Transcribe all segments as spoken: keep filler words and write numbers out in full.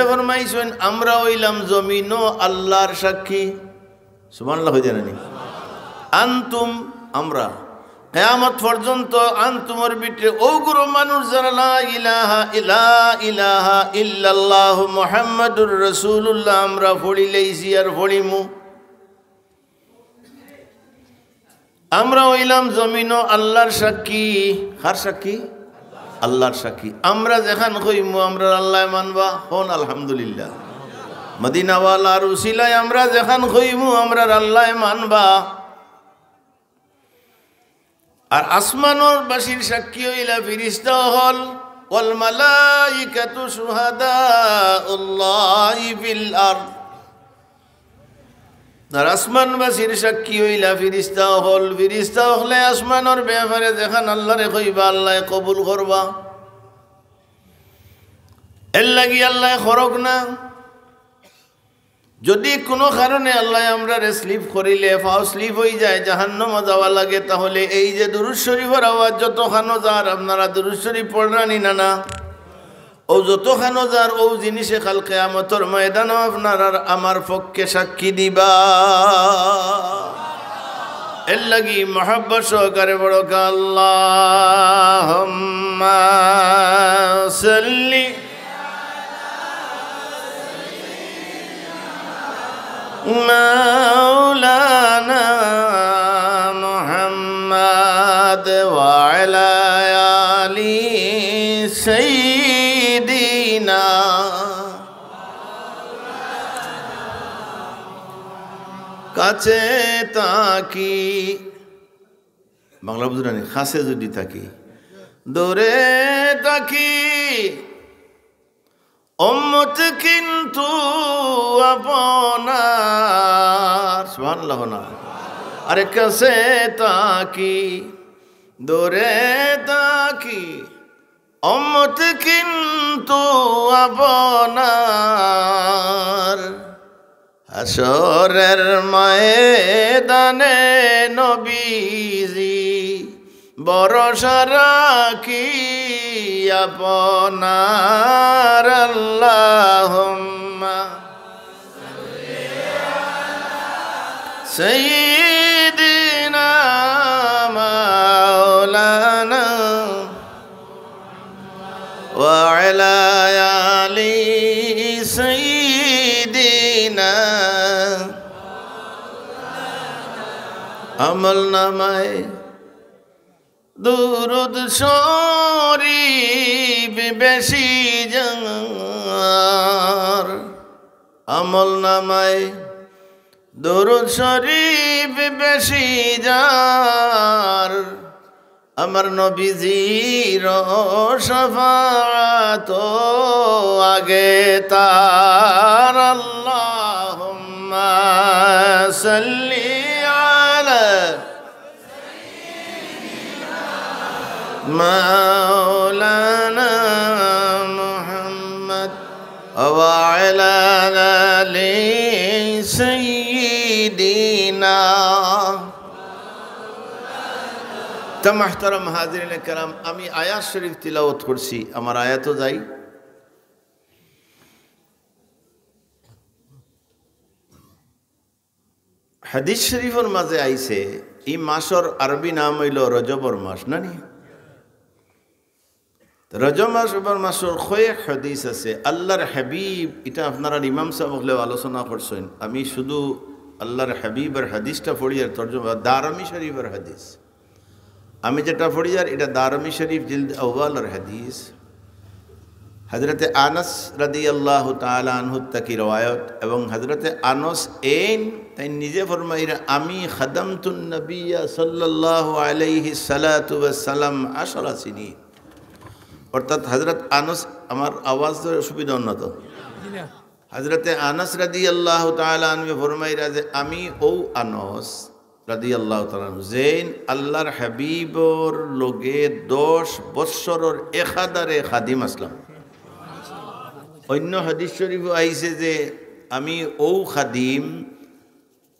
ফরমাইছইন, আমরা অইলাম জমিনো আল্লাহর সাক্ষী। সুবহানাল্লাহ কইতা নানি? আনতুম, আমরা। কিয়ামত পর্যন্ত আনতুমর ভিতরে অগুলো মানুষ যারা লা ইলাহা ইল্লা, ইলাহা ইল্লাল্লাহু মুহাম্মাদুর রাসূলুল্লাহ আমরা পড়িলাইছি আর পড়িমু। আমরা অইলাম জমিনো আল্লাহর সাক্ষী। কার সাক্ষী? আল্লাহর সাক্ষী। আমরা যেখান কইমু, আমরার আল্লায় মানবা। কউন আলহামদুলিল্লাহ। মদিনাওয়ালার উসিলায় আমরা যেখান কইমু, আমরার আল্লায় মানবা। আর আসমানর বাসির সাক্ষী অইলা ফিরিস্তা অকল, ওয়াল মালাইকাতু শুহাদাউল্লাহি ফিল আরদ। আর আসমানবাসীর সাক্ষী অইলা ফিরিস্তা অকল। ফিরিস্তা অকলে আসমানর ব্যাপারে যেখান আল্লাহরে কইবা, আল্লায় কবুল করবা। এর লাগি আল্লায় করউক না। যদি কুনু কারণে আল্লায় আমরারে slip করিলে, পাও slip অইযায়, জাহান্নামো যাওয়া লাগে, তাহলে এই যে দুরূদ শরীফর আওয়াজ যতখানো যার, আপনারা দুরূদ শরীফ পড়রা নি না, না? অউ যতখানো যার, অউ জিনিসে কাল কিয়ামতর ময়দানো আপনারার আমার পক্ষে সাক্ষী দিবা। এর লাগি মহব্বত সহকারে পড়উক্কা, আল্লাহুম্মা সাল্লি মাওলানা মুহাম্মদ ওয়া আলা আলি সাইয়্যিদিনা। কাছে থাকি, বাংলা বুঝরা নি, কাছে যদি থাকি, দূরে থাকি, উম্মত কিন্তু আপনার। সুবহানাল্লাহ না? আরে কাছে থাকি, দূরে থাকি, উম্মত কিন্তু আপনার। হাশরের ময়দানে নবীজি ভরসা রাখি আপনার। আল্লাহুম্মা সাইয়্যিদিনা মাওলানা ওয়া আলা আলি সাইয়্যিদিনা। আমলনামায় দুরূদ শরীফ বেশি যার, আমলনামায় দুরূদ শরীফ বেশি যার, আমার নবীজির শাফাআত আগে তার। আল্লাহুম্মা সাল্লি আলা মাওলানা মুহাম্মদ ওয়া আলা আলি সাইয়্যিদিনা। তো মুহতারাম হাজিরিনে কেরাম, আমি আয়াত শরীফ তিলাওয়াত করছি, আমার আয়াতো যাই। হাদিস শরীফর মাঝে আইছে, ই মাসর আরবি নাম অইলো রজবর মাস, না নি? রজব মাস, রজব মাসর কয়েক হাদিস আছে। আল্লাহর হাবিব, ইটা আপনারা ইমাম সাহেব অকলেও আলোচনা করছইন। আমি শুধু আল্লাহর হাবিবর হাদিসটা পড়িয়ার, তর্জমা দারমি শরীফর হাদিস। আমি যেটা পড়িয়ার, ইটা দারমি শরীফ জিলদ আউয়ালর হাদিস। হযরতে আনাস রাদিয়াল্লাহু তাআলা আনহু থাকি রওয়ায়ত, এবং হযরতে আনাস এইন তাইন নিজে ফরমাইরা, "আমি খাদামতুন নবিয়্যা সাল্লাল্লাহু আলাইহি সালাতু ওয়াস সালাম আশারা সিনিন।" অর্থাৎ হযরত আনাস, আমার আওয়াজ তো অসুবিধা অর না তো? হযরতে আনাস রাদিয়াল্লাহু তাআলা আনহু ফরমাইরা যে, "আমি অউ আনাস রাদিয়াল্লাহু তাআলা আনহু, যেইন আল্লাহর হাবিবর লগে দশ বৎসরর একাধারে খাদিম আছলাম।" অইন্য হাদিস শরীফো আইছে যে, "আমি অউ খাদিম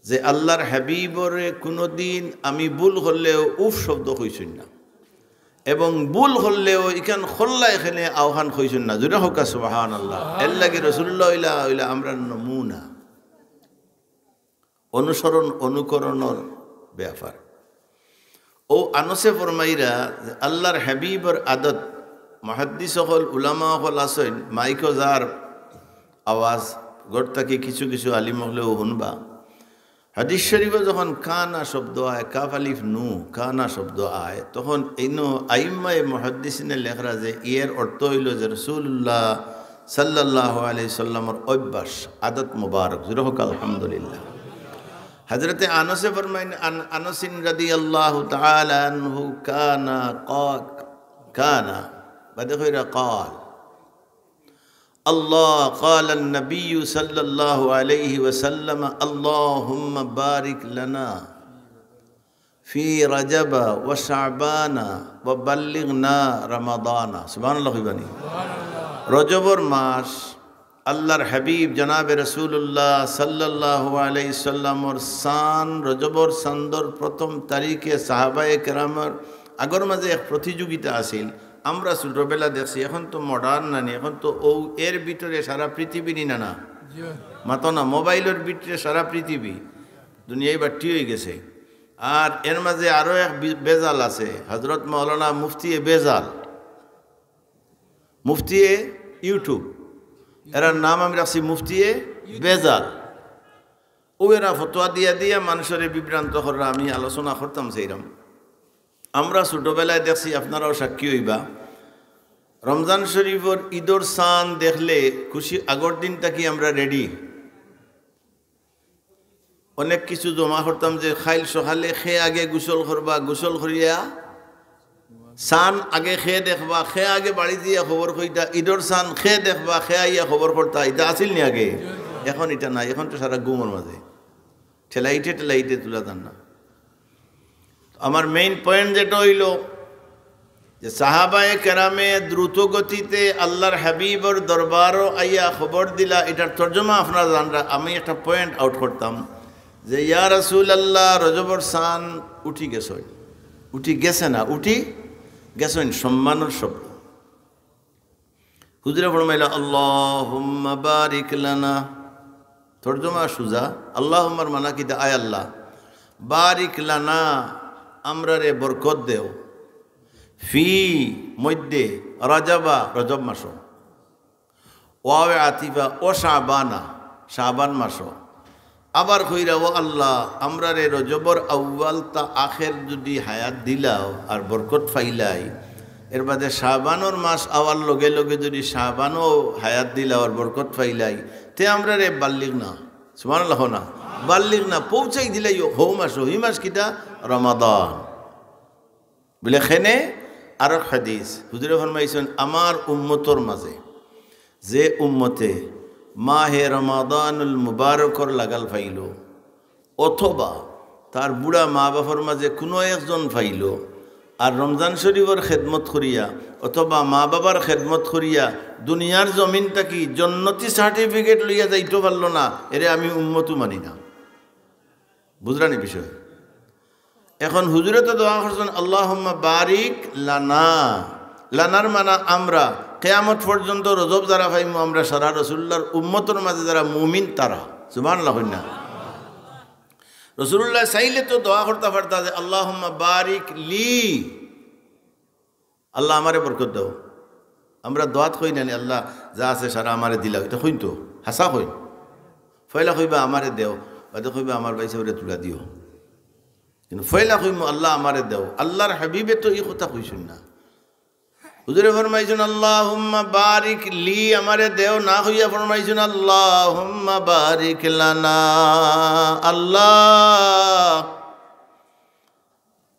যে আল্লাহর হাবিবরে কুনুদিন আমি ভুল করলেও উফ শব্দ কইছইন না।" এবং ভুল করলেও ইখান করলা এখানে আওখান কইছইন না, জুরে কউক্কা সুবহানাল্লাহ। এর লাগি রসুলুল্লাহ অইলা, অইলা আমরার নমুনা, অনুসরণ, অনুকরণর ব্যাপার। ও আনসে ফরমাইরা যে আল্লাহর হাবিবর আদত, মুহাদ্দিস অকল, উলামা অকল আছইন, মাইকো যার আওয়াজ, ঘর থাকি কিছু কিছু আলিম অকলেও হুনবা। হাদিস শরীফো যখন কানা শব্দ আয়, কাফ আলিফ নু, কানা শব্দ আয়, তখন ইনো আইম্মায়ে মুহাদ্দিসিনে লেখরা যে এর অর্থ অইলো যে রাসূলুল্লাহ সাল্লাল্লাহু আলাইহি সাল্লামর অভ্যাস, আদত মুবারক। জুরে কউক্কা আলহামদুলিল্লাহ। হযরতে আনসে ফরমাইন, আন আনাসিন রাদিয়াল্লাহু তাআলা আনহু কানা কা-, কানা, বাদে কইরা কাল। আল্লাহ, قال النبي صلى الله عليه وسلم، اللهم بارك لنا في رجب وشعبان وبلغنا رمضان। সুবহানাল্লাহ কইবানি? রজবর মাস, আল্লাহর হাবিব জনাবে রাসূলুল্লাহ সাল্লাল্লাহু আলাইহি সাল্লামর চান, রজবর চান্দর প্রথম তারিখে সাহাবায়ে কেরামর আগর মাঝে এক প্রতিযোগিতা আছিল। আমরা ছোটবেলা দেখছি, এখন তো modern নানি, এখন তো ও এর ভিতরে সারা পৃথিবী নি না না। মাতো না, মোবাইলর ভিতরে সারা পৃথিবী, দুনিয়াই বাট্টি অইগেছে। আর এর মাঝে আরো এক বি-, বেজাল আছে, হযরত মাওলানা মুফতিয়ে বেজাল, মুফতিয়ে YouTube, এরার নাম আমি রাখছি মুফতিয়ে বেজাল। ও এরা ফতোয়া দিয়া দিয়া মানুষরে বিভ্রান্ত কররা, আমি আলোচনা করতাম সেইরাম। আমরা ছোটবেলায় দেখছি, আপনারাও সাক্ষী অইবা, রমজান শরীফর ঈদর চান দেখলে খুশি, আগর দিন থাকি আমরা ready। অনেক কিছু জমা করতাম যে কাইল সকালে কে আগে গোসল করবা, গোসল করিয়া চান আগে কে দেখবা, কে আগে বাড়িত যাইয়া খবর কইতা, ঈদর চান কে দেখবা, কে আইয়া খবর করতা, ইতা আছিল নি আগে? এখন ইতা নাই, এখন তো সারা ঘুমর মাঝে, ঠেলাইতে ঠেলাইতে তুলা যার না। আমার main point যেটা অইলো যে সাহাবায়ে কেরামে দ্রুত গতিতে আল্লাহর হাবিবর দরবারো আইয়া খবর দিলা, ইটার তর্জমা আপনারা জানরা। আমি একটা point out করতাম যে, ইয়া রাসূলুল্লাহ, রজবর চান উঠি গেছে, উঠি গেছে না, উঠি গেছে, সম্মানর শব্দ। হুজুরে ফরমাইলা, "আল্লাহুম্মা বারিক লানা।" তর্জমা সুজা, আল্লাহুম্মার মানা কিতা? আয় আল্লাহ, বারিক লানা, আমরারে বরকত দেও। ফি, মধ্যে, রাজাবা, রজব মাসো। ওয়াওয়ে আতিফা, ও শাবানা, শাবান মাসো। আবার কইরা, ও আল্লাহ, আমরারে রজবর আউয়াল তা আখের যদি হায়াত দিলাও আর বরকত পাইলাই, এর বাদে শাবানর মাস আওয়ার লগে লগে যদি শাবানও হায়াত দিলাও আর বরকত পাইলাই, তে আমরারে বাল্লিগ না, সুবহানাল্লাহ না, বাল্লিগ না, পৌঁছাই দিলাই হউ মাসো, হি মাস কিতা? রমাদান। বুলে, খেনে আরক হাদিস, হুজুরে ফরমাইছইন, আমার উম্মতর মাঝে যে উম্মতে মাহে রমাদানুল মুবারকর লাগাল পাইলো, অথবা তার বুড়া মা বাপর মাঝে কুনু একজন পাইলো, আর রমজান শরীফর খেদমত করিয়া অথবা মা বাবার খেদমত করিয়া দুনিয়ার জমিন থাকি জন্নতি certificate লইয়া যাইতো পারলো না, এরে আমি উম্মতও মানি না। বুঝরানি বিষয়? এখন হুজুরে তো দোয়া করছইন, "আল্লাহুম্মা বারিক লানা।" লানার মানা আমরা, কিয়ামত পর্যন্ত রজব যারা পাইমু, আমরা সারা রসুলুল্লাহর উম্মতর মাঝে যারা মুমিন তারা। সুবহানাল্লাহ কইন না? রসুলুল্লাহ চাইলে তো দোয়া করতা পারতা যে, "আল্লাহুম্মা বারিক লি।" আল্লাহ, আমারে বরকত দেও। আমরা দোয়াত কই না নি, "আল্লাহ, যা আছে সারা আমারে দিলাও।" ইতা কইন তো, হাছা কইন। পয়লা কইবা, "আমারে দেও", বাদে কইবা, "আমার ভাইসাবরে তুলা দিও।" কিন্তু পয়লা কইমু, "আল্লাহ, আমারে দেও।" আল্লাহর হাবিবে তো ই কথা কইছইন না। হুজুরে ফরমাইছইন, "আল্লাহুম্মা বারিক লি", আমারে দেও, না কইয়া ফরমাইছইন, "আল্লাহুম্মা বারিক লানা।" আল্লাহ,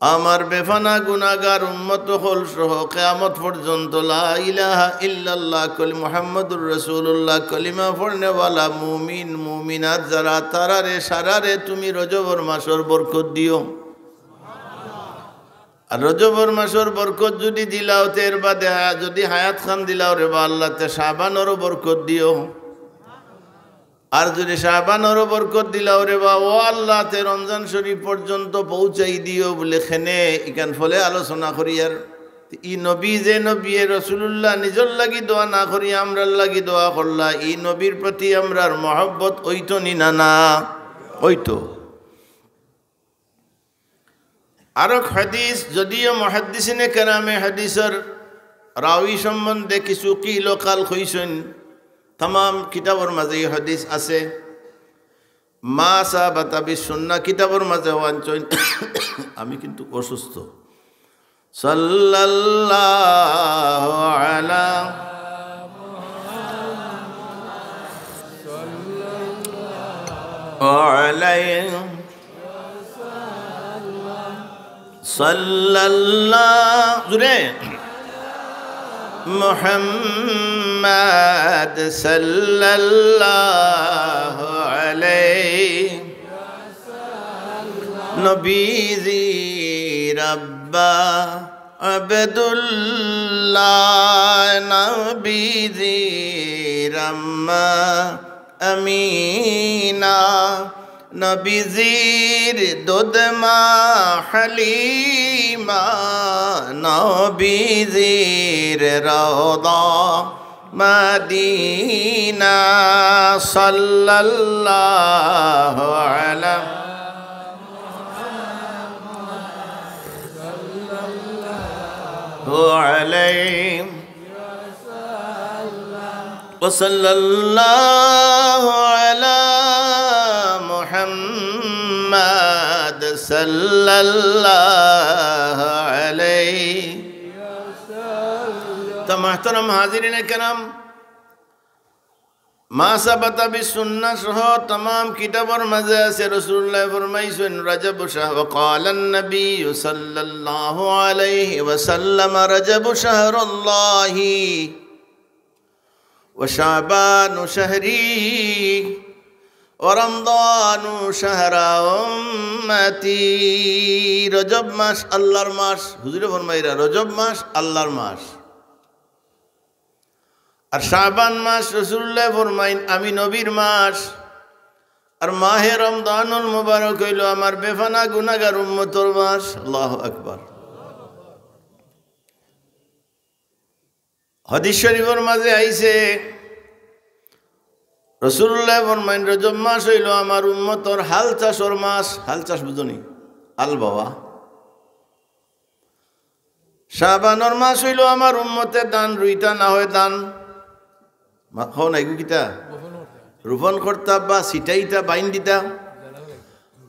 আমার বেফানা গুনাগার উম্মত অকল সহ কিয়ামত পর্যন্ত লা ইলাহা ইল্লাল্লাহ কলি-, মুহাম্মাদুর রাসূলুল্লাহ কলিমা পড়নেওয়ালা মুমিন, মুমিনাত যারা, তারারে সারারে তুমি রজবর মাসর বরকত দিও। আর রজবর মাসর বরকত যদি দিলাও, তে এর বাদে হা-, যদি হায়াত খান দিলাও রে বা আল্লাহ, তে শাবানরও বরকত দিও। আর যদি শাবানরও বরকত দিলাও রে বা, ও আল্লাহ, তে রমজান শরীফ পর্যন্ত পৌঁছাই দিও বুলে খেনে ইখান ফলে আলোচনা করিয়ার। ই নবী যে নবী, এ রসুলুল্লাহ নিজর লাগি দোয়া না করি আমরার লাগি দোয়া করলা, ই নবীর প্রতি আমরার মহব্বত অইতো নি না? না অইতো। আরক হাদিস, যদিও মুহাদ্দিসিনে কেরামে হাদিসর রাওয়ি সম্বন্ধে কিছু কিল ও কাল কইছইন, তামাম কিতাবর মাঝে ই হাদিস আছে। মা সাবাতা বিস সুন্নাহ কিতাবর মাঝে আনছইন। আমি কিন্তু অসুস্থ। সাল্লাল্লাহু আলা, আলাইহি, সাল্লাল্লাহু, জুরে, মুহাম্মাদ সাল্লাল্লাহু আলাইহি, নবীজির আব্বা আব্দুল্লাহ, নবীজির আম্মা আমিনা, নবীজির দুধ মা হালিমা, নবীজির রওদা মদিনা, সাল্লাল্লাহু আলা, আলাইহি ওয়া সাল্লাল্লাহু আলা মুহাম্মাদ সাল্লাল্লাহু আলাইহি। তো মুহতারাম হাজিরিনে কেরাম, মা সাবাতা বিস সুন্নাহ সহ তামাম কিতাবর মাঝে আছে, রাসূলুল্লাহ ফরমাইছইন, রজব শাহ, ওয়া ক্বালান নবী সাল্লাল্লাহু আলাইহি ওয়া সাল্লাম, রজব শাহরুল্লাহি ওয়া শাবানু শাহরি ওয়া রমাদানু শাহরা উম্মতি। রজব মাস আল্লাহর মাস, হুজুরে ফরমাইরা, রজব মাস আল্লাহর মাস। আর শাবান মাস রাসূলুল্লাহ ফরমাইন, আমি নবীর মাস। আর মাহে রমজানুল মুবারক অইলো আমার বেফানা গুনাহগার উম্মতর মাস। আল্লাহু আকবার। হাদিস শরীফর মাঝে আইছে, রাসূলুল্লাহ ফরমাইন, রজব মাস অইলো আমার উম্মতর হাল চাষর মাস। হাল চাষ বুঝনি? আল বাবা। শাবানর মাস অইলো আমার উম্মতে ধান রুইতা, না হয় ধান মা-, হও না, এগু কিতা? রোপণ করতা বা ছিটাইতা, বাইন দিতা,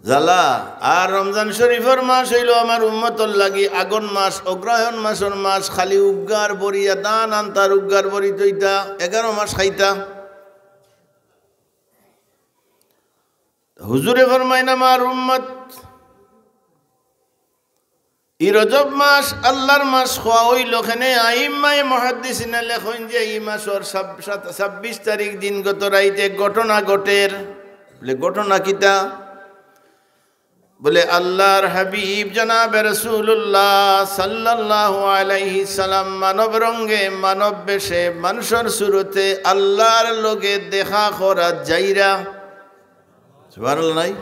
জ্বালা। আর রমজান শরীফর মাস অইলো আমার উম্মতর লাগি আগন মাস, অগ্রহায়ণ মাসর মাস, খালি উগ্গার বরিয়া ধান আনতার, উগ্গার বরি তইতা, এগারো মাস খাইতা। হুজুরে ফরমাইন, আমার উম্মত, ই রজব মাস আল্লাহর মাস কওয়া অইলো কেনে? আইম্মায়ে মুহাদ্দিসিনে লেখইন যে ই মাসর ছাব-, সাত-, ছাব্বিশ তারিখ দিন গত রাইত এক ঘটনা ঘটের। বলে, ঘটনা কিতা? বলে, আল্লাহর হাবিব জনাবে রাসূলুল্লাহ সাল্লাল্লাহু আলাইহি সাল্লাম মানব রঙ্গে, মানব বেশে, মানষর সুরতে আল্লাহর লগে দেখা করাত যাইরা। সুবহানাল্লাহ নাই?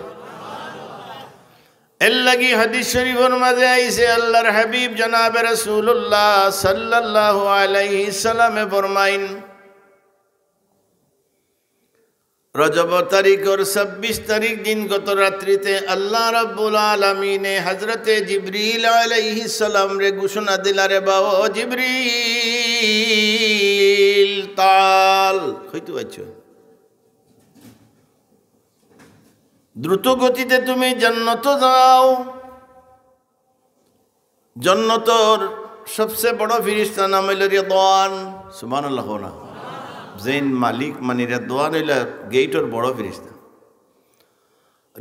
এর লাগি হাদিস শরীফর মাঝে আইছে, আল্লাহর হাবিব জনাবে রাসূলুল্লাহ সাল্লাল্লাহু আলাইহি সাল্লামে ফরমাইন, রজব তারিখর ছাব্বিশ তারিখ দিন গত রাত্রিতে আল্লাহ রাব্বুল আলামিনে হযরতে জিবরিল আলাইহিস সালামরে ঘোষণা দিলা, রে বাবা, ও জিবরিল, তাল, কইতে পারছো? দ্রুত গতিতে তুমি জান্নাতো যাও। জন্নতর সবচে বড় ফিরিস্তা নাম অইলো রিদওয়ান। সুবহানাল্লাহ কও না। যেইন মালিক মানি রিদওয়ান অইলা গেইটর বড় ফিরিস্তা।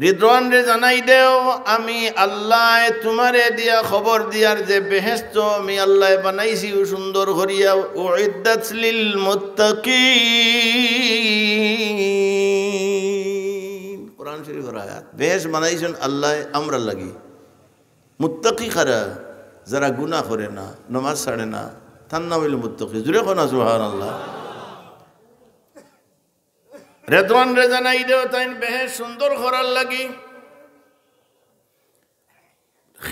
রিদওয়ানরে জানাই দেও, আমি আল্লায় তুমারে দিয়া খবর দিয়ার যে বেহেস্ত আমি আল্লায় বানাইছি ও সুন্দর করিয়া, উইদ্দাত লিল মুত্তাকিন। কোরআন শরীফর আয়াত। বেহেস্ত বানাইছইন আল্লায় আমরার লাগি। মুত্তাকি কারা? যারা গুনা করে না, নমাজ ছাড়ে না, তার নাম অইলো মুত্তাকি। জুরে কও না সুবহানাল্লাহ। রেদওয়ানরে জানাই দেও, তাইন বেহেস্ত সুন্দর করার লাগি।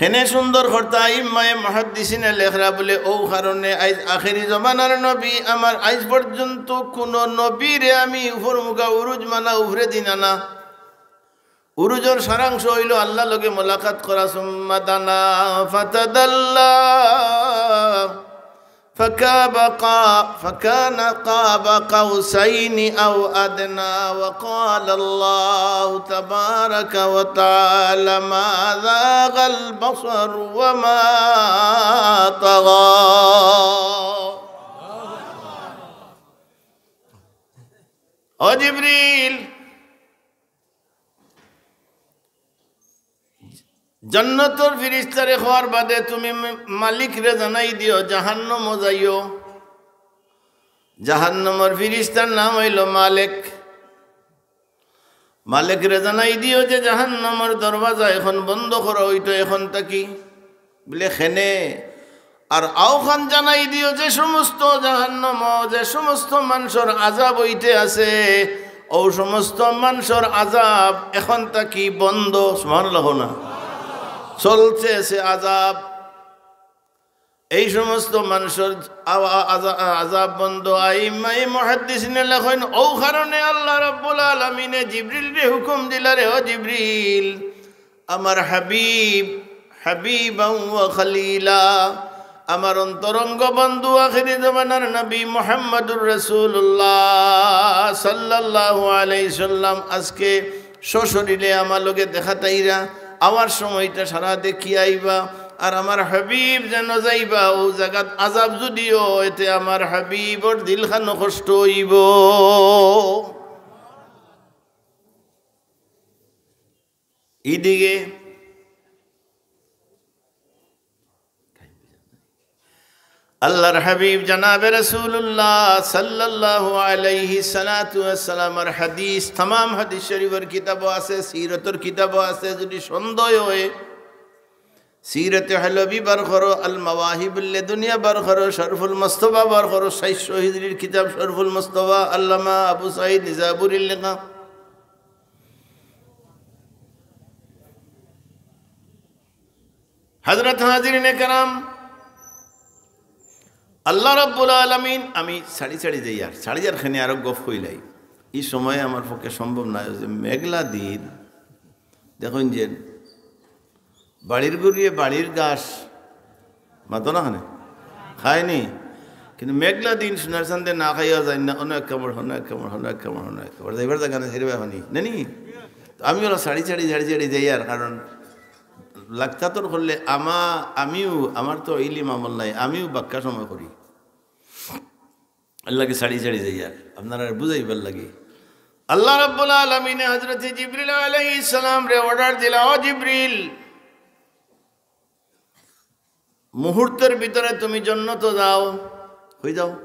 এনে সুন্দর করতা আইম্মায়ে মুহাদ্দিসিনে লেখরা বুলে, অউ কারণে আইজ আখেরি জমানার নবী আমার, আইজ পর্যন্ত কুনু নবীরে আমি উপর মুখা উরুজ মানা উপরে দিনা না। উরুজর সারাংশ অইলো আল্লার লগে মোলাকাত করা। সুম্মা দানা ফাতাদাল্লা فكاب قا-، فكان قاب قوسين أو أدنى، وقال الله تبارك وتعالى: ما زاغ البصر وما طغى। ও জিবরিল, জন্নতর ফিরিস্তারে কওয়ার বাদে তুমি মালিকরে জানাই দিও, জাহান্নামো যাইও। জাহান্নামর ফিরিস্তার নাম অইলো মালেক। মালেকরে জানাই দিও যে জাহান্নামর দরওয়াজা এখন বন্ধ করা অইতো এখন থাকি। বুলে, কেনে? আর অউখান জানাই দিও যে সমস্ত জাহান্নামো যে সমস্ত মানষর আযাব অইতে আছে, অউ সমস্ত মানষর আযাব এখন থাকি বন্ধ। সুবহানাল্লাহ না? চলতে আছে আযাব। এই সমস্ত মানষর আ-, আ-, আযা-, আ-, আযাব বন্ধ। আইম্মায়ে মুহাদ্দিসিনে লেখইন, অউ কারণে আল্লাহ রাব্বুল আলামিনে জিবরিলরে হুকুম দিলা, রে ও জিবরিল, আমার হাবিব, হাবিবান ওয়া খালিলা, আমার অন্তরঙ্গ বন্ধু, আখেরি জমানার নবী মুহাম্মাদুর রাসূলুল্লাহ সাল্লাল্লাহু আলাইহি সাল্লাম আজকে সশরীরে আমার লগে দেখা তাইরা, আওয়ার সময়টা সারা দেখি আইবা। আর আমার হাবিব যেন যাইবা, অউ জাগাত আযাব যুদি অয়, এতে আমার হাবিবর দিলখানো কষ্ট অইবো। ইদিকে আল্লাহর হাবিব জনাবে রাসূলুল্লাহ সাল্লাল্লাহু আলাইহি সালাতু ওয়াসসালামর হাদিস, তামাম হাদিস শরীফর কিতাবো আছে, সিরতর কিতাবো আছে। যুদি সন্দেহ অয়, সিরতে হালবি বার করো, আল মাওয়াহিবুল লাদুনিয়া বার করো, শরফুল মুস্তফা বার করো, সাতশো হিজরির কিতাব শরফুল মুস্তফা, আল্লামা আবু সাঈদ নিজাবুরীর লেখা। হযরত হাজিরিনে কেরাম, আল্লাহ রাব্বুল আলামিন, আমি সারি সারি যাইয়ার, সারি যাইয়ার কেনে আরো গফ কইলাই। ই সময়ে আমার পক্ষে সম্ভব নায়। অউ যে মেঘলা দিন, দেখইন যে বাড়ির গরুয়ে বাড়ির ঘাস মাতো না কেনে? খায়নি? কিন্তু মেঘলা দিন সোনার চান্দে না খাইয়া যায় না, অনো এক কামড়, হনো এক কামড়, হনো এক কামড়, হনো এক কামড়। যাইবার জাগা নাই, ছেড়ে বেহানি, নানি? তো আমি অলা সারি সারি, সারি সারি যাইয়ার, কারণ লাক্তাতর করলে আমা-, আমিও, আমার তো ইলিম আমল নাই, আমিও বাক্কা সময় করি। এরলাগি সারি সারি যাইয়ার, আপনারারে বুঝাইবার লাগি। আল্লাহ রাব্বুল আলামিনে হযরতে জিবরিল আলাইহিস সালামরে order দিলা, "ও জিবরিল, মুহূর্তর ভিতরে তুমি জন্নতো যাও, কই যাও?"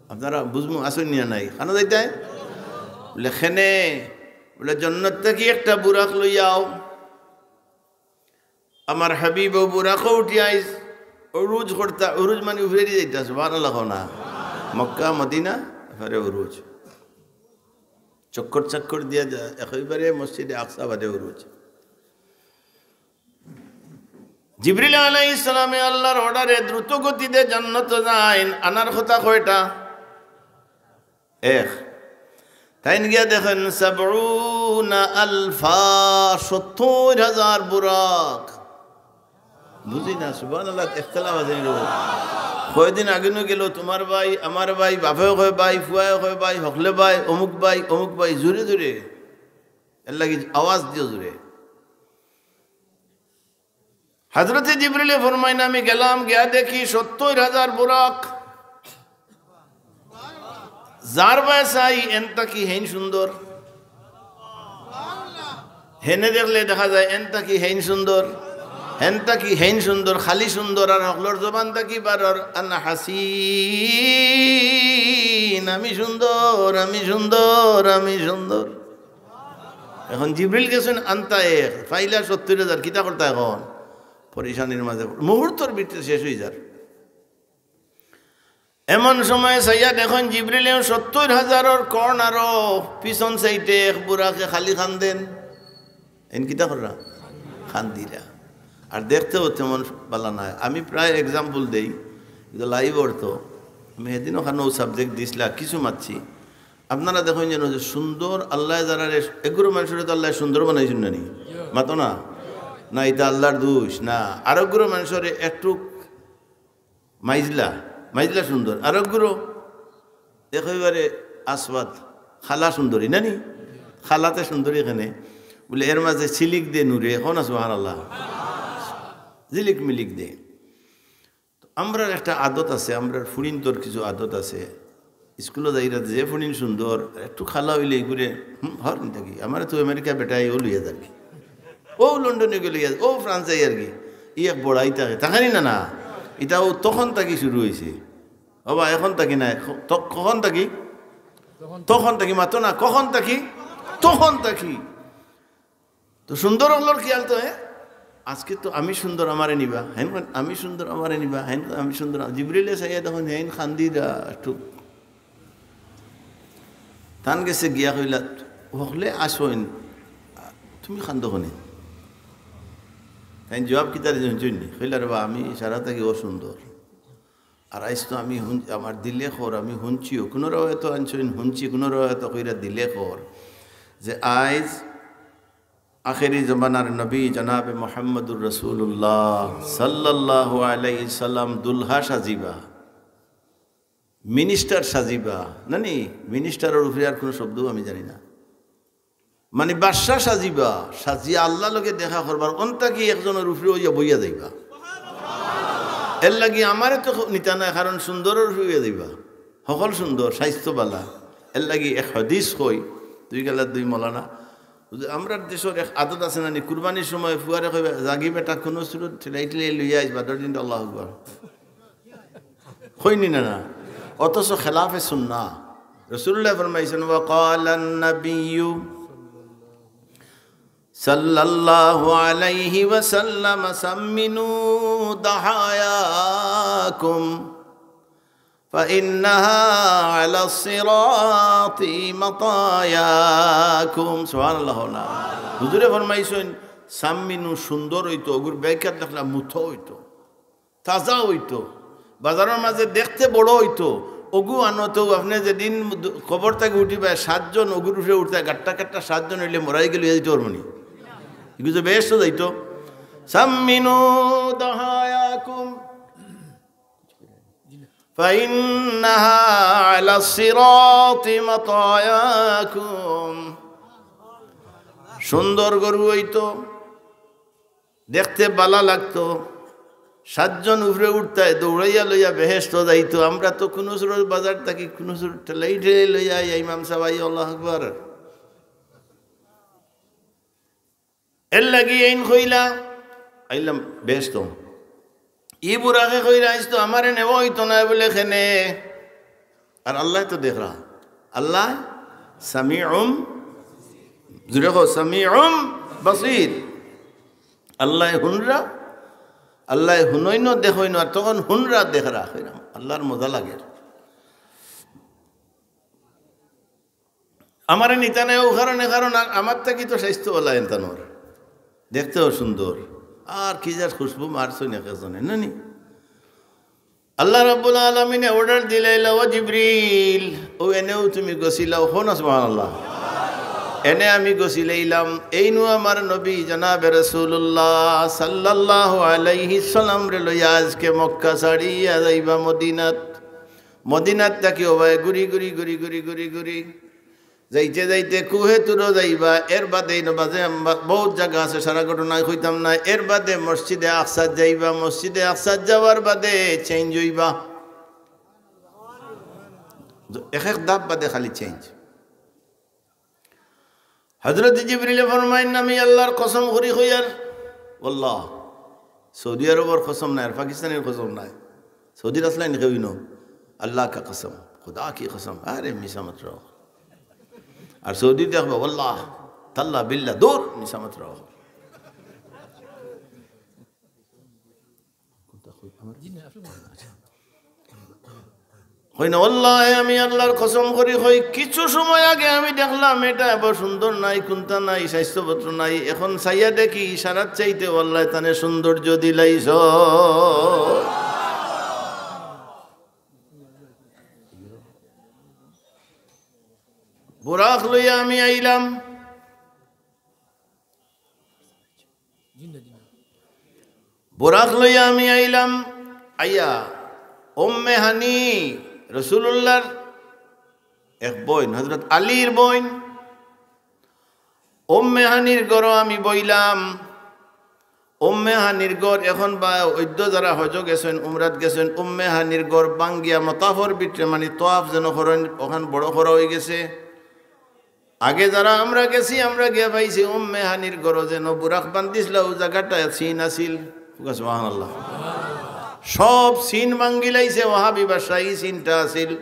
আপনারা বুঝমু, আছইন নি না নাই? কানো যাইতায়? বুলে, "কেনে?" বুলে, "জন্নত থাকি একটা বুরাক লইয়া আও।" আমার হাবিব অউ বুরাকো উঠি আইজ, উরুজ করতা, উরুজ মানে উপরেদি যাইতা, সুবহানাল্লাহ কও না। মক্কা, মদিনা, এরপরে উরুজ। চক্কর চক্কর দিয়া যা, একেবারে মসজিদে আকসা বাদে উরুজ। জিবরিল আলাইহিস সালামে আল্লাহর order-এ দ্রুত গতিতে জন্নতো যাইন, আনার কথা কয়টা? এক। তাইন গিয়া দেখইন, সাবউনা আলফা, সত্তইর হাজার বুরাক। বুঝি না, সুবহানাল্লাহ, ইখতিলাফ আছে নি? কয়দিন আগে নু গেল, তুমার ভাই, আমার ভাই, বাপেও কয় ভাই, ফুয়ায়ও কয় ভাই, হকলে ভাই, অমুক ভাই, অমুক ভাই, জুরে জুরে। এরলাগি আওয়াজ দিও জুরে। হযরতে জিবরিলে ফরমাইন, আমি গেলাম, গিয়া দেখি সত্তইর হাজার বুরাক। যার বায় চাই, এন থাকি হেইন সুন্দর। হেনে দেখলে দেখা যায়, এন থাকি হেইন সুন্দর, হেন থাকি হেইন সুন্দর, খালি সুন্দর, আর হকলর জবান থাকি বারর, "আনা হাসিন, আমি সুন্দর, আমি সুন্দর, আমি সুন্দর।" এখন জিবরিল গেছইন আনতা এক, পাইলা সত্তইর হাজার, কিতা করতা এখন? পরেশানির মাঝে, মুহূর্তর ভিতরে শেষ অইযার। এমন সময় চাইয়া দেখইন জিবরিলেও সত্তইর হাজারর corner-ও পিছন side-এ এক বুরাকে খালি কান্দের। এন কিতা কররা? কান্দিরা। আর দেখতেও তেমন বালা নায়। আমি প্রায় এক্সাম্পল দেই, ইটা লাইভ অর্থ। আমি হেদিনও খানো সাবজেক্ট দিছলা, কিছু মাতছি। আপনারা দেখইন যেন যে সুন্দর আল্লায় যারারে, এগুলো মানুষরে তো আল্লায় সুন্দর বানাইছইন না নি? মাতো না? না, ইটা আল্লার দোষ না। আর এগুলো মানুষরে একটু মাইজলা, মাইজলা সুন্দর। আর এগুলো একেবারে আসওয়াদ, খালা সুন্দরী না নি? খালাতে সুন্দরী এখানে। বলে, "এর মাঝে ঝিলিক দে নূরে", কও না সুবহানাল্লাহ। ঝিলিক মিলিক দে। তো আমরার একটা আদত আছে, আমরার ফুড়িন্তর কিছু আদত আছে। স্কুলো যাইরা যে ফুড়িন সুন্দর, একটু খালা অইলে এগুরে, "হুম, হর নি থাকি, আমারে তো আমেরিকা বেটায় ও লইয়া যারগি, ও লন্ডনে গেলে, ও ফ্রান্সে যারগি।" ই এক বড়াই থাকে, থাকে নি না? না, ইটা ও তখন থাকি শুরু অইছে। বাবা, এখন থাকি না, এখন, ত-, কখন থাকি? তখন থাকি, মাতো না, কখন থাকি? তখন থাকি। তো সুন্দর অকলর খেয়াল তো, হ্যাঁ, আজকে তো আমি সুন্দর, আমারে নিবা, হ্যাঁ, আমি সুন্দর, আমারে নিবা, হ্যাঁ, আমি সুন্দর। জিবরিলে চাইয়া দেখইন, হ্যাঁ, কান্দিরা একটু। তান গেছে গিয়া কইলা, "হকলে আসইন, তুমি কান্দো কেনে?" তাইন জবাব কিতা দিছইন নি? কইলা, "রে বা, আমি সারা থাকি অসুন্দর। আর আইজ তো আমি হুন-, আমার দিলে খর, আমি হুনছিও।" কুনু রেওয়ায়তো আনছইন হুনছি, কুনু রেওয়ায়তো কইরা দিলে খর। যে আইজ আখেরি জমানার নবী জনাবে মুহাম্মদুর রাসূলুল্লাহ সাল্লাল্লাহু আলাইহি সাল্লাম দুলহা সাজিবা, মিনিস্টার সাজিবা, না নি? মিনিস্টারর উপরে আর কুনু শব্দও আমি জানি না। মানে বাদশা সাজিবা, সাজিয়া আল্লার লগে দেখা করবার, অন থাকি একজনর উপরে অইয়া বইয়া যাইবা। এর লাগি আমারে তো নিতা নায়, কারণ সুন্দরর উপরে অইয়া যাইবা। হকল সুন্দর, স্বাস্থ্য বালা। এর লাগি এক হাদিস কই, দুই গালা দুই মৌলানা। বুঝলে, আমরার দেশর এক আদত আছে না নি, কুরবানির সময় ফুয়ারে কইবা, "যাগি বেটা, কুনু সুরত ঠেলাই ঠেলাই লইয়া আইস, বাদর দিন তো আল্লাহু আকবার।" কইনি না, না? অথচ খেলাফে সুন্নাহ। রাসূলুল্লাহ ফরমাইছইন, "ওয়া ক্বালান নাবিয়্যু সাল্লাল্লাহু আলাইহি ওয়াসাল্লাম, সাম্মিনু দাহায়াকুম, ফাইন্নাহা আলাস সিরাতি মাতায়াকুম।" সুবহানাল্লাহ না? হুজুরে ফরমাইছইন, "সাম্মিনু, সুন্দর অইতো, অগুর ব্যাখ্যাত লেখলা মুথা অইতো, তাজা অইতো, বাজারর মাঝে দেখতে বড় অইতো, অগু আনো তো আপনে যেদিন কবর থাকি উঠিবা, সাতজন অগুর উপরে উঠতা, গাট্টা গাট্টা সাতজন অইলে মরাই গেলে অইয়া যাইতো পারবো নি? এগু তো বেহেস্তো যাইতো।" সাম্মিনু দাহায়াকুম। ফাইন্নাহা আলাস সিরাতি মাতায়াকুম। সুন্দর গরু অইতো, দেখতে বালা লাগতো, সাতজন উপরে উঠতায়, দৌড়াইয়া লইয়া বেহেস্তো যাইতো। আমরা তো কুনু সুরত বাজার থাকি কুনু সুরত ঠেলাই ঠেলাই লইয়া আইয়া ইমাম সাব আইয়া আল্লাহু আকবার। এর লাগি এইন কইলা, আইলাম বেহেস্তো। ই বুরাকে কইরা আইজ তো আমারে নেওয়া অইতো নায় বুলে কেনে। আর আল্লায় তো দেখরা। আল্লায় সামিউম, জুরে কও, সামিউম বাসির। আল্লায় হুনরা, আল্লায় হুনইন, দেখইন, আর তখন হুনরা দেখরা। কইরাম, আল্লার মজা লাগের। আমারে নিতা নায় অউ কারণে, কারণ আ-, আমার থাকি তো স্বাস্থ্য বালা এনতানর, দেখতেও সুন্দর, আর কি যার খুশবু মারছইন এক একজনে, না নি? আল্লাহ রাব্বুল আলামিনে অর্ডার দিলাইলা, "ও জিবরিল, অউ এনেউ তুমি গছিলাও", কও না সুবহানাল্লাহ। এনে আমি গছিলাইলাম, এইনু আমার নবী জনাবে রাসূলুল্লাহ সাল্লাল্লাহু আলাইহি সাল্লামরে লইয়া আজকে মক্কা ছাড়িয়া যাইবা মদিনাত। মদিনাত থাকি অবায় ঘুরি ঘুরি ঘুরি ঘুরি ঘুরি ঘুরি যাইতে যাইতে কুহে তুরো যাইবা, এর বাদে ইনো বাজে আম-, বহুত জাগা আছে, সারা ঘটনায় কইতাম না। এর বাদে মসজিদে আকসাত যাইবা, মসজিদে আকসাত যাওয়ার বাদে চেঞ্জ অইবা, এক এক ধাপ বাদে খালি চেঞ্জ। হযরত জিবরিলে ফরমাইন, "আমি আল্লার কসম করি কইয়ার, ওয়াল্লাহ।" সৌদি আরবর কসম নায়, আর পাকিস্তানির কসম নায়। সৌদির আছলা নি কেউ ইনো, "আল্লাহ কা কসম, খুদা কি কসম।" আরে মিছা মাতরা। আর সৌদি দেখবা, "ওয়াল্লাহ, তাল্লাহ, বিল্লাহ", দূর, মিছা মাতরা। কইন, "ওয়াল্লাহে, আমি আল্লার কসম করি কই, কিছু সময় আগে আমি দেখলাম এটা এবার সুন্দর নাই, কুন্তা নাই, স্বাস্থ্যপত্র নাই, এখন চাইয়া দেখি ইশারাত চাইতে ওয়াল্লাহে তানে সৌন্দর্য দিলাইছ।" বুরাক লইয়া আমি আইলাম, বুরাক লইয়া আমি আইলাম, আইয়া উম্মে হানি, রসুলুল্লাহর এক বইন, হযরত আলীর বইন, উম্মে হানির ঘরো আমি বইলাম। উম্মে হানির ঘর এখন বা অইদ্য যারা হজো গেছইন, উমরাত গেছইন, উম্মে হানির ঘর ভাঙ্গিয়া মতাফর ভিতরে, মানে, তোয়াফ যেন করইন, অখান বড় করা অইগেছে। আগে যারা আমরা গেছি, আমরা গিয়া পাইছি উম্মে হানির ঘরো যেন বুরাক বান্ধিছলা, অউ জাগাটা চিন আছিল। সুবহানাল্লাহ। সব চিন ভাঙ্গিলাইছে, ওয়াহাবি বাদশাহী চিনটা আছিল।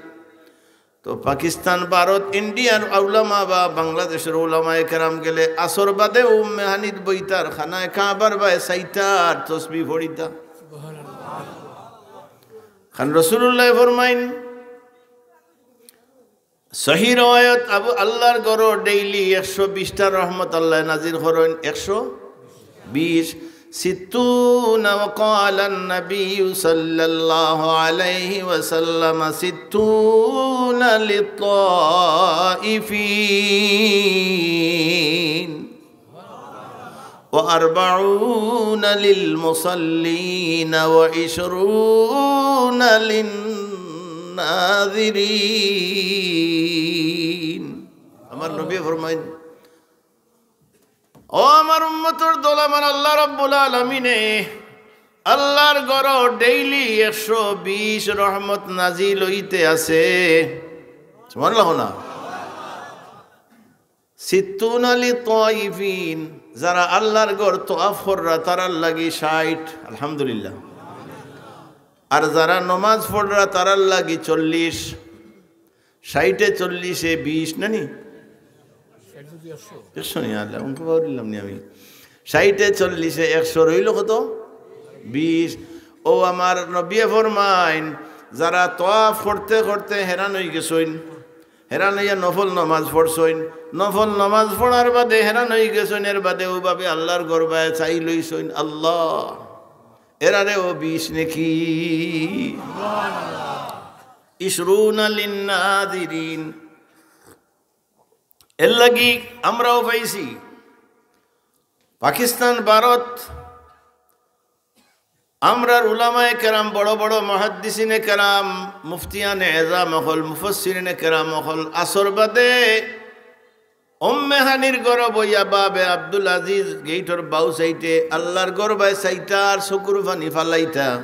তো পাকিস্তান, ভারত, ইন্ডিয়ার উলামা বা বাংলাদেশর উলামায়ে কেরাম গেলে আসর বাদে উম্মে হানিত বইতার, খানায়ে কাবার বায় চাইতার, তসবি পড়িতা। কারণ রসুলুল্লায় ফরমাইন, সহি রওয়ায়ত, আবু আল্লার ঘরো ডেইলি একশো বিশটা রহমত আল্লায় নাজিল করইন, একশো বিশ, ستون، وقال النبي صلى الله عليه وسلم: ستون للطائفين، وأربعون للمصلين، وعشرون للناذرين। আমার নবী ফরমাইন, ও আমার উম্মতর দল, আমার আল্লাহ রাব্বুল আলামিনে আল্লার ঘরো ডেইলি একশো বিশ রহমত নাজিল অইতে আছে। সুবহানাল্লাহ না? ستون للطائفين, যারা আল্লার ঘর তোয়াফ কররা তারার লাগি ষাইট, আলহামদুলিল্লাহ। আর যারা নমাজ পড়রা তারার লাগি চল্লিশ। ষাইটে চল্লিশে বিশ, না নি? একশো নি, আল্লাহ, অঙ্ক পাউরিলাম নি আমি। ষাইটে চল্লিশে একশো রইল কত? বিশ। ও আমার নবিয়ে ফরমাইন, যারা তোয়াফ করতে করতে হেরান অইগেছইন, হেরান অইয়া নফল নমাজ পড়ছইন, নফল নমাজ পড়ার বাদে হেরান অইগেছইন, এর বাদে অউ ভাবে আল্লার ঘর বায় চাই লইছইন, আল্লাহ, এরারেও বিশ নেকি। عشرون للناذرين। এর লাগি আমরাও পাইছি পাকিস্তান, ভারত, আমরার উলামায়ে কেরাম, বড় বড় মুহাদ্দিসিনে কেরাম, মুফতিয়ানে এজাম অকল, মুফাসসিরিনে কেরাম অকল, আসর বাদে উম্মে হানির ঘরো বইয়া বাবে আব্দুল আজিজ গেইটর বাউ সাইডে আল্লার ঘর বায় চাইতার, চকুর পানি ফালাইতা।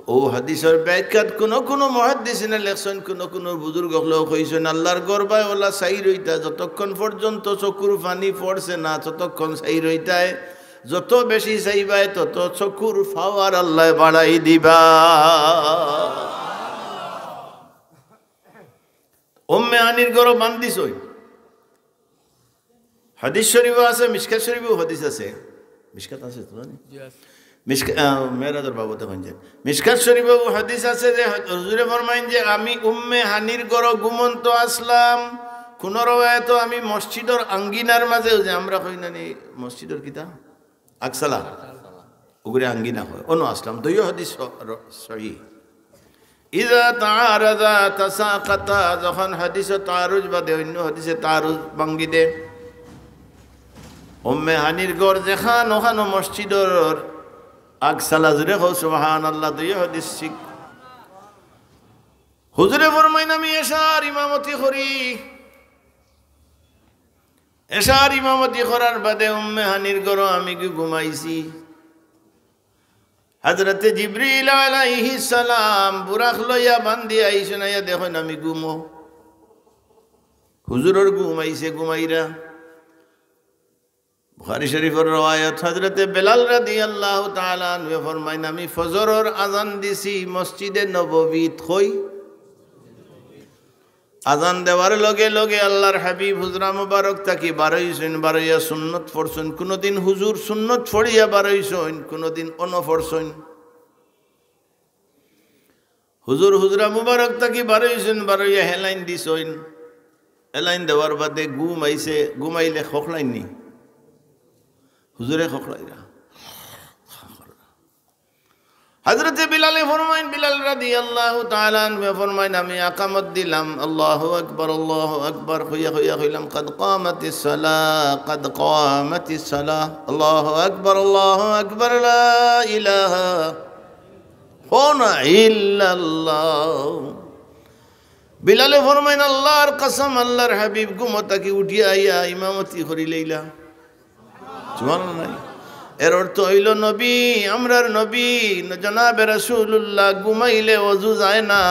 অউ হাদিসর ব্যাখ্যাত কুনু কুনু মুহাদ্দিসিনে লেখছইন, কুনু কুনু বুজুর্গ অকলেও কইছইন, আল্লার ঘর বায় অলা চাই রইতা, যতক্ষণ পর্যন্ত চকুর পানি পড়ছে না, ততক্ষণ চাই রইতায়। যত বেশি চাইবায়, তত চকুর পাওয়ার আল্লায় বাড়াই দিবা। উম্মে হানির ঘরো বান্ধিছইন। হাদিস শরীফও আছে, মিশকাত শরীফও হাদিস আছে। মিশকাত আছে তো, না নি? জি আছে। মিশকা-, আহ, মেরাজর বাবদে কইন যে, মিশকাত শরীফও হাদিস আছে যে হ-, হুজুরে ফরমাইন যে, "আমি উম্মে হানির ঘরো ঘুমন্ত আছলাম।" কুনু রওয়ায়তো আমি মসজিদর আঙ্গিনার মাঝে, অউ যে আমরা কই না নি, মসজিদর কিতা? আকসালা। অগুরে আঙ্গিনা কয়। অনো আছলাম। দুইও হাদিস স-, র-, সহি। إذا تعارضا تساقطا, যখন হাদিসো তারুজ বাদে অইন্য হাদিসে তারুজ ভাঙ্গি দে। উম্মে হানির ঘর যেখান, অখানো মসজিদর আকসালা। জুরে কও সুবহানাল্লাহ, দুইও হাদিস ঠিক। হুজুরে ফরমাইন, আমি এশার ইমামতি করি। এশার ইমামতি করার বাদে উম্মে হানির ঘরো আমি গি ঘুমাইছি। হযরতে জিবরিল আলাইহিস সালাম বুরাক লইয়া বান্ধিয়া আইছইন, আইয়া দেখইন আমি ঘুমো। হুজুরর ঘুম আইছে, ঘুমাইরা। বুখারী শরীফর রওয়ায়াত, হযরতে বেলাল রাদিয়াল্লাহু তাআলা আনহু ফরমাইন, আমি ফজরর আজান দিছি মসজিদে নববীত। কই? আজান দেওয়ার লগে লগে আল্লার হাবিব হুজরা মুবারক থাকি বারইছইন, বারইয়া সুন্নত পড়ছইন। কুনুদিন হুজুর সুন্নত পড়িয়া বারইছইন, কুনুদিন অনো পড়ছইন। হুজুর হুজরা মুবারক থাকি বারইছইন, বারইয়া হেলাইন দিছইন। হেলাইন দেওয়ার বাদে ঘুম আইছে, ঘুমাইলে খকড়াইন নি? হুজুরে খকড়াইরা। হযরতে বিলালে ফরমাইন, বিলাল রাদিয়াল্লাহু তাআলা আনহু ফরমাইন, আমি আকামত দিলাম, আল্লাহু আকবার, আল্লাহু আকবার, কইয়া কইয়া কইলাম, "কাদ কামাতিস সালাহ, কাদ কামাতিস সালাহ, আল্লাহু আকবার, আল্লাহু আকবার, লা ইলাহা ইল্লাল্লাহ।" বিলালে ফরমাইন, "আল্লাহর কসম, আল্লাহর হাবিব ঘুম থাকি উঠিয়া আইয়া ইমামতি করিলাইলা।" সুবহানাল্লাহ। এর অর্থ অইলো, নবী, আমরার নবী, জনাবে রাসূলুল্লাহ ঘুমাইলে অজু যায় না,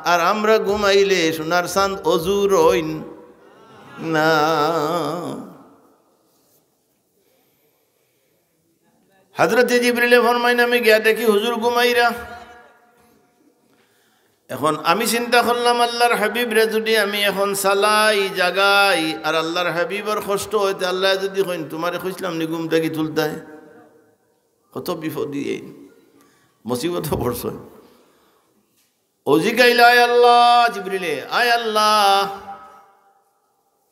আর আমরা ঘুমাইলে সোনার চান্দ অজু রইন না। হযরতে জিবরিলে ফরমাইন, আমি গিয়া দেখি হুজুর ঘুমাইরা। এখন আমি চিন্তা করলাম, আল্লাহর হাবিবরে যুদি আমি এখন চালাই, জাগাই, আর আল্লাহর হাবিবর কষ্ট অইতে আল্লায় যুদি কইন, "তুমারে কইছলাম নি ঘুম থাকি তুলতায়?" কত বিপদি, এই মুসিবতো পড়ছইন। অউ জিগাইলা, "আয় আল্লাহ", জিবরিলে, "আয় আল্লাহ",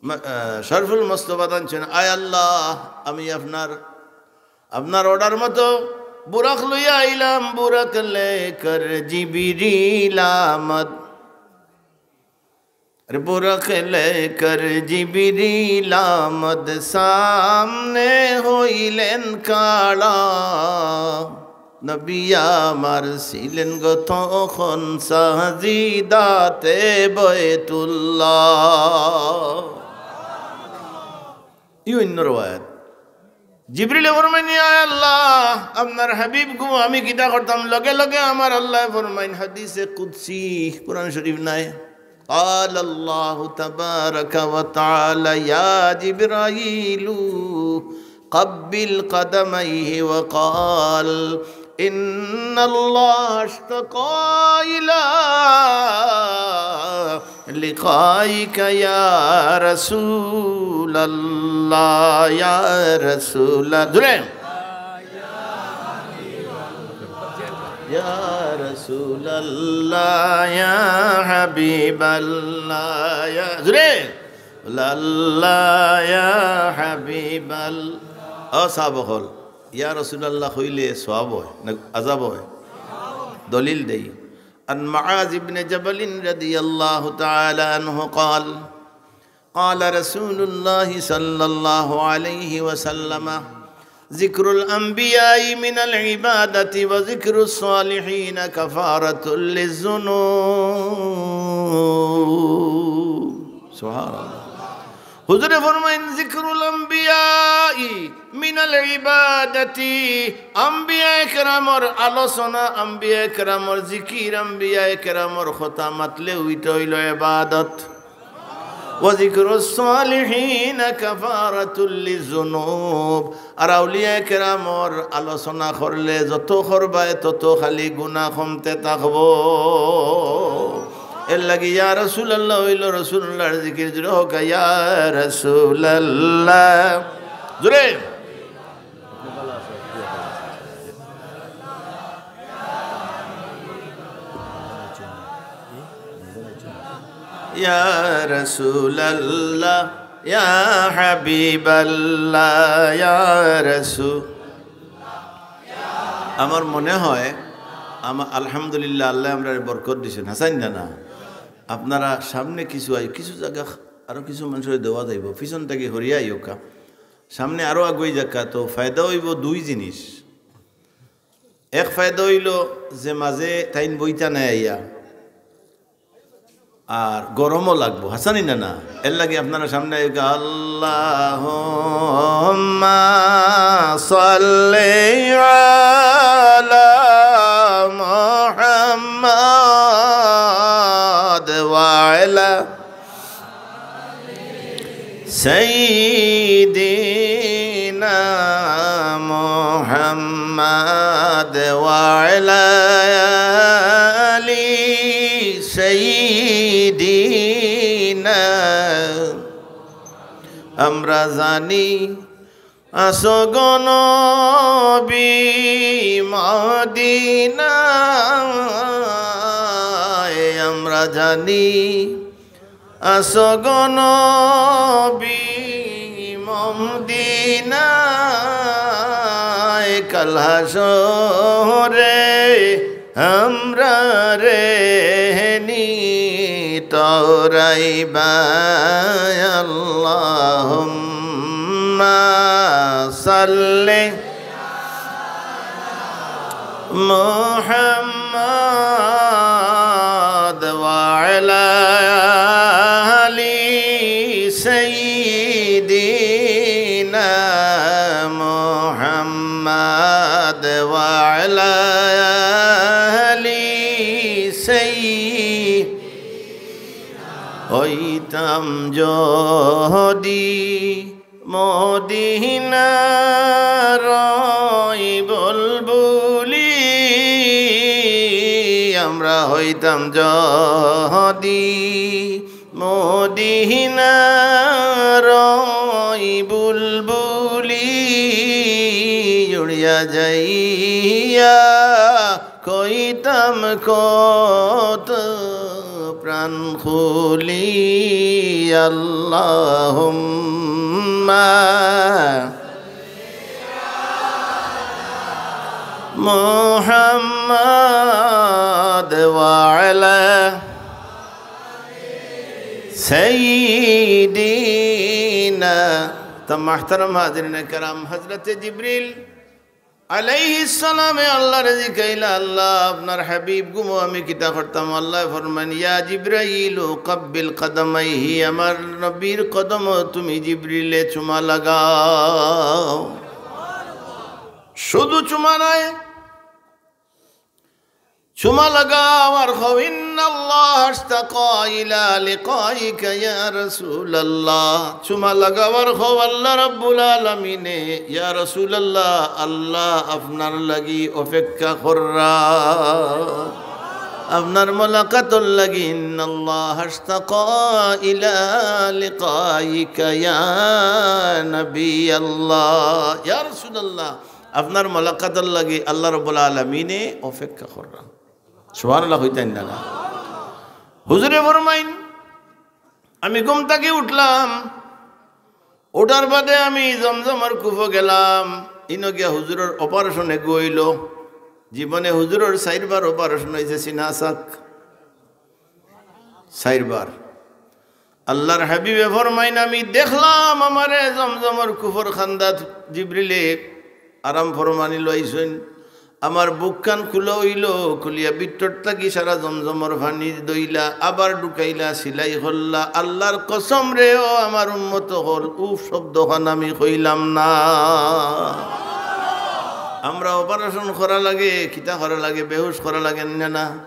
মা-, আহ, শরফুল মুস্তফা আনছইন, "আয় আল্লাহ, আমি আপনার, আপনার অর্ডার মতো বুরাক লইয়া আইলাম, বুরাক লেকর জিবরিল আমদ।" আরে, "বুরাক লেকর জিবরিল আমদ, সামনে হইলেন খাড়া।" নবী আমার ছিলেন গো তখন সাজিদাতে বয়তুল্লাহ। ই অইন্য রওয়ায়াত। জিবরিলে ফরমাইন, "ইয়া আল্লাহ, আপনার হাবিব গো, আমি কিতা করতাম?" লগে লগে আমার আল্লায় ফরমাইন হাদিসে কুদসি, কোরআন শরীফ নায়। قال الله تبارك وتعالى: يا جبرائيل، قبل قدميه وقال: إن الله اشتاق إلى لقائك يا رسول الله، يا رسول الله। জোরে। يا رسول الله، يا حبيب الله، يا، জোরে। আল্লাহ, ইয়া হাবিবাল্লাহ। ও সাহাবা অকল, ইয়া রাসূলুল্লাহ কইলে সওয়াব অয় না আযাব অয়? দলিল দেই। عن معاذ بن جبل رضي الله تعالى عنه قال: قال رسول الله صلى الله عليه وسلم: ذكر الأنبياء من العبادة وذكر الصالحين كفارة للذنوب। সুবহানাল্লাহ। হুজুরে ফরমাইন, "যিকরুল আম্বিয়াই মিনাল ইবাদাতি।" আম্বিয়ায়ে কেরামর আলোচনা, আম্বিয়ায়ে কেরামর জিকির, আম্বিয়ায়ে কেরামর কথা মাতলে ওইটা অইলো ইবাদত। ওয়া যিকরুস সালিহিনা কাফারাতুল লিযুনুব। আর আউলিয়ায়ে কেরামর আলোচনা করলে যত করবায় তত খালি গুনাহ কমতে থাকবো। এর লাগি ইয়া রাসূলুল্লাহ অইলো রাসূলুল্লাহর জিকির, জোরে কউক্কা, ইয়া রাসূলুল্লাহ। জোরে। ইয়া রাসূলুল্লাহ, ইয়া হাবিবাল্লাহ, ইয়া রাসূল। আমার মনে হয়, আমা-, আলহামদুলিল্লাহ, আল্লায় আমরারে বরকত দিছইন। হাছা নি না? আপনারা সামনে কিছু আই-, কিছু জাগা আরো কিছু মানষরে দেওয়া যাইবো, পিছন থাকি হরিয়া আইউক্কা। সামনে আরো আগুয়াই যাউক্কা, তো ফায়দা অইবো দুই জিনিস। এক ফায়দা অইলো যে মাঝে তাইন বইতা নায় আইয়া, আর গরমও লাগবো, হাছা নি না? এর লাগি আপনারা সামনে আইউক্কা, আল্লাহুম্মা সাল্লি আলা মুহাম্মাদ ওয়া আলা سيدنا محمد وعلى آل سيدنا। আমরা জানি আছো গো নবী মদিনা। আমরা জানি আছো গো নবী মদিনায়, কাল হাশরে আমরারে নি তরাইবা। আল্লাহুম্মা সাল্লি محمد وعلى آل سيدنا محمد وعلى آل سيدنا। হইতাম যদি মদিনার বুলবুলি, আমরা হইতাম যদি মদিনার বুলবুলি, উড়িয়া যাইয়া কইতাম কত প্রাণ খুলি। আল্লাহুম্মা মুহাম্মাদ ওয়া আলা সাইয়্যিদিনা। তো মুহতারাম হাজিরিনে কেরাম, হযরতে জিবরিল আলাইহিস সালামে আল্লাহরে জিকাইলা, "আল্লাহ, আপনার হাবিব ঘুমো আমি কিতা করতাম?" আল্লায় ফরমাইন, "ইয়া জিবরাইলু কাব্বিল কাদামাইহি, আমার নবীর কদমো তুমি জিবরিলে চুমা লাগাও।" শুধু চুমা নায়, চুমা লাগাও আর কও, "ইন্নাল্লাহা আশতাকা ইলা লিকাইকা ইয়া রাসূলাল্লাহ।" চুমা লাগাও আর কও, "আল্লাহ রাব্বুল আলামিনে, ইয়া রাসূলাল্লাহ, আল্লাহ আপনার লাগি অপেক্ষা কররা, আপনার মোলাকাতর লাগি। ইন্নাল্লাহা আশতাকা ইলা লিকাইকা ইয়া নবী আল্লাহ।" ইয়া রাসূলাল্লাহ, আপনার মোলাকাতর লাগি আল্লাহ রাব্বুল আলামিনে অপেক্ষা কররা। সুবহানাল্লাহ কইতাইন না? হুজুরে ফরমাইন, আমি ঘুম থাকি উঠলাম, উঠার বাদে আমি জমজমর কুফো গেলাম, ইনো গিয়া হুজুরর operation এগু অইলো। জীবনে হুজুরর চাইরবার operation অইছে, চিনা আছাক, চাইরবার। আল্লাহর হাবিবে ফরমাইন, আমি দেখলাম আমারে জমজমর কুফর কান্দাত জিবরিলে আরাম ফরমানি লইছইন। আমার বুকখান খুলা অইলো, খুলিয়া ভিতর থাকি সারা জমজমর পানি দইলা, আবার ঢুকাইলা, সিলাই করলা। আল্লাহর কসম রে, ও আমার উম্মত অকল, উফ শব্দখান আমি কইলাম না। আমরা operation করা লাগে, কিতা করা লাগে, বেহুশ করা লাগে না, না?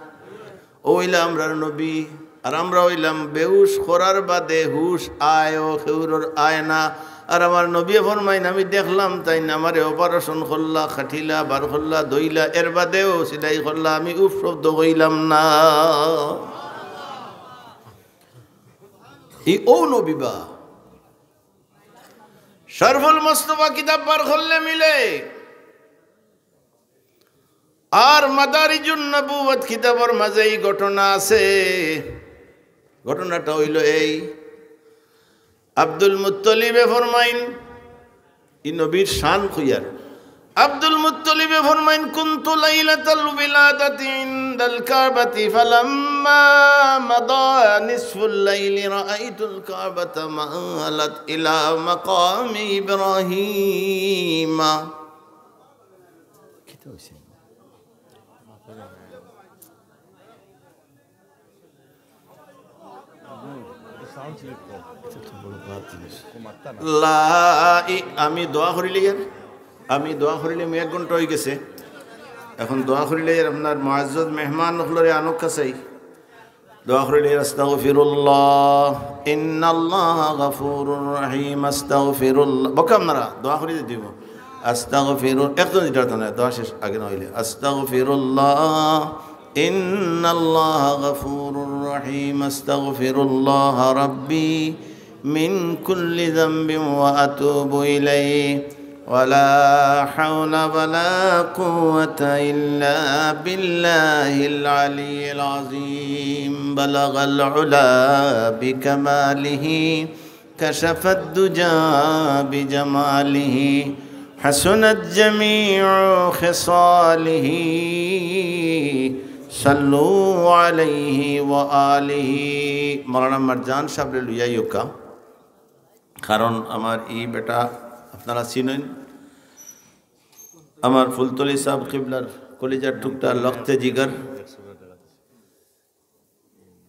অউ অইলা আমরার নবী, আর আমরা অইলাম বেহুশ করার বাদে হুশ আয়, ও কেউরর আয় না। আর আমার নবীয়ে ফরমাইন, আমি দেখলাম তাইন আমারে operation করলা, কাটিলা, বার করলা, ধইলা, এর বাদেও সিলাই করলা, আমি উফ শব্দ কইলাম না। ই অউ নবী বা। শরফুল মুস্তফা কিতাব বার করলে মিলে। আর মাদারিজুন নবুওয়াত কিতাবর মাঝে ই ঘটনা আছে। ঘটনাটা অইলো এই, আব্দুল মুত্তালিবে ফরমাইন, ই নবীর শান কইয়ার। আব্দুল মুত্তালিবে ফরমাইন, كنت ليلة الولادة عند الكعبة فلما مضى نصف الليل رأيت الكعبة مالت إلى مقام إبراهيم। কিতা অইছে? লা ই-, আমি দোয়া করিলে ইয়ার, আমি দোয়া করিলে, আমি এক ঘন্টা অইগেছে, এখন দোয়া করিলে ইয়ার, আপনার মুআজ্জাজ মেহমান অকলরে আনউক্কা চাই। দোয়া করিলে, আস্তাগফিরুল্লাহ, ইন্নাল্লাহা গাফুরুর রহিম, আস্তাগফিরুল্লাহ। বকা আপনারা দোয়া করি দিব। আস্তাগফিরু-, একজন দিতে পারতো না, দোয়া শেষ আগে না অইলে। আস্তাগফিরুল্লাহ, ইন্নাল্লাহা গাফুরুর রহিম, আস্তাগফিরুল্লাহ রাব্বি মিন কুল্লি যামবিন ওয়া আতুবু ইলাইহি। ولا حول ولا قوة إلا بالله العلي العظيم. بلغ العلا بكماله، كشف الدجى بجماله، حسنت جميع خصاله. صلوا عليه وآله. মৌলানা মারজান সাবরে লইয়া আইউক্কা, কারণ আমার ই বেটা আপনারা চিনইন, আমার ফুলতলি সাব কিবলার কলিজার টুকরা, লখতে জিগর,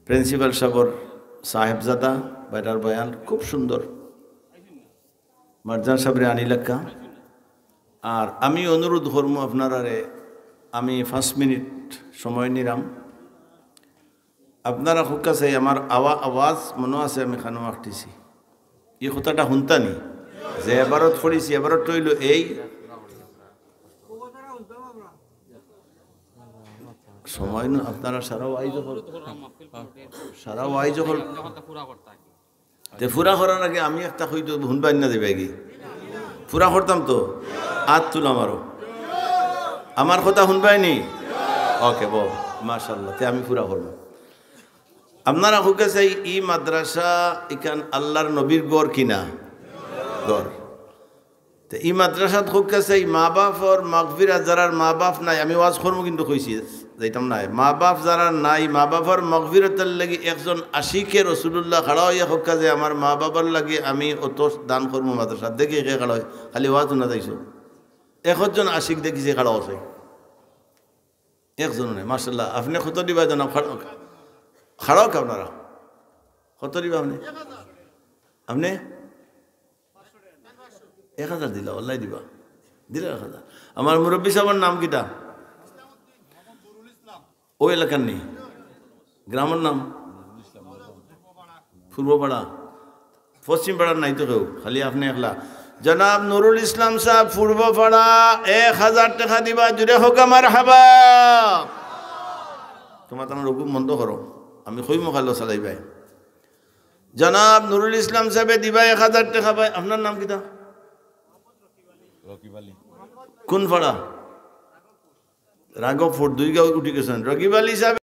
প্রিন্সিপাল সাবর সাহেবজাদা, বেটার বয়ান খুব সুন্দর। মারজান সাবরে আনিলাক্কা। আর আমি অনুরোধ করমু আপনারারে, আমি পাঁচ মিনিট সময় নিরাম। আপনারা কউক্কা চাই, আমার আওয়া-, আওয়াজ মনো আছে আমি কানো আটকিছি। ই কথাটা হুনতা নি? যে এবারত পড়ছি, এবারত অইলো এই সময় নু আপনারা সারা ওয়াইজ অকল, সারা ওয়াইজ অকল। তে পুরা করার আগে আমি একটা কই তো হুনবায় না দিবায়গি? পুরা করতাম তো। আত তুলা মারো। আমার কথা হুনবায় নি? ওকে, বল। মাশাআল্লাহ। তে আমি পুরা করমু। আপনারা কউক্কা চাই, ই মাদ্রাসা ইখান আল্লার নবীর ঘর কি না? ঘর। তে ই মাদ্রাসাত কউক্কা চাই, মা বাপর মাগফিরাত, যারার মা বাপ নাই, আমি ওয়াজ করমু কিন্তু কইছি, যাইতাম নায়। মা বাপ যারার নাই, মা বাপর মাগফিরাতর লাগি একজন আশিকে রসুলুল্লাহ খাড়া অইয়া কউক্কা যে, আমার মা বাবার লাগি আমি অত দান করমু মাদ্রাসাত। দেখি কে খাড়া অয়, খালি ওয়াজ হুনা যাইছো। একজন আশিক দেখিছি খাড়া অইছে। একজনও নাই, মাশাআল্লাহ। আপনে কত দিবা জনাব? খাড়া অউক্কা। খাড়া অউক্কা আপনারা। কত দিবা আপনে? আপনে? এক হাজার দিলা, আল্লায় দিবা। দিলা এক হাজার। আমার মুরব্বি সাবর নাম কিতা? অউ এলাকার নি? গ্রামর নাম? পূর্বপাড়া। পশ্চিম পাড়ার নাই তো কেউ, খালি আপনে একলা। জনাব নুরুল ইসলাম সাব, পূর্বপাড়া, এক হাজার টেকা দিবা, জুরে কউক্কা মারহাবা। তুমরা তান রুকু বন্ধ করো, আমি কইমু খালো চালাইবায়। জনাব নুরুল ইসলাম সাবে দিবা এক হাজার টেকা ভাই। আপনার নাম কিতা? রকিব আলী। কোন পাড়া? রাঘবপুর, দুইগাঁও উঠি গেছইন। রকিব আলী সাব